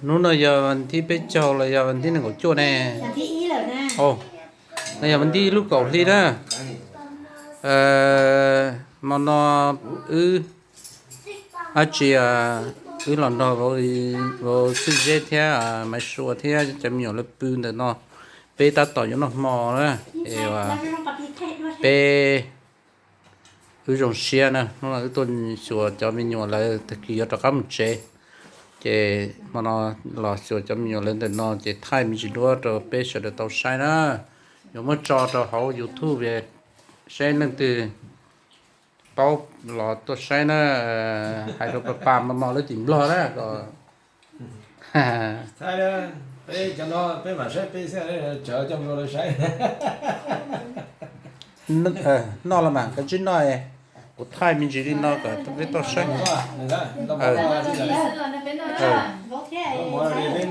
Hnub no yog vas thib peb caug los yog vas thib nees nkaum cuaj ne? Ov, no yog vas thib lub kaum hli na. Hmo no wb, ab tsi, wb los nrog vauv Txwj Zeb thiab Maiv Sua thiab cov me nyuam lawv pw ntawm no. Peb tab tom yuav noj hmo na, es peb, wb zoo siab na, hnub no wb tuaj xyuas cov me nyuam lawv tag kis yuav rov qab mus tsev. Ces hmo no los xyuas cov me nyuam lawv ntawm no ces thaij me ntsis duab rau peb sawv daws tau saib na. Yuav muab tso rau hauv YouTube saib leej twg paub los tuaj saib na. Hais rau pas pas mos mos lub tim Nplog na kom, peb cov no peb mam saib peb xwb, cov coj mus rau lawv saib. Noj los mas koj ntsib noj, kuv thaij me ntsis li no kom peb tau saib.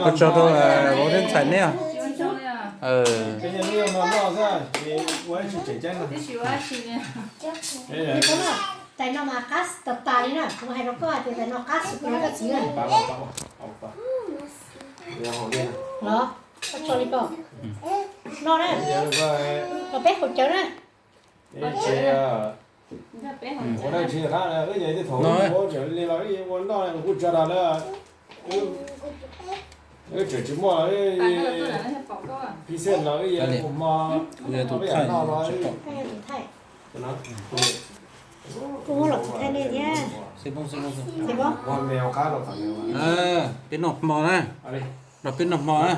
Koj tso rau vauv thiab ntxhais neb. Tais no mas qab tas tas li na, kuv hais rau koj tias tais no qab xwb, kuv hais koj txiv na. Los, koj tso li ko. No na, los peb haus cawv na. Kuv yog tus thaij, kuv muab los tus thaij nej thiab. Peb noj hmo na, nrog peb noj hmo na.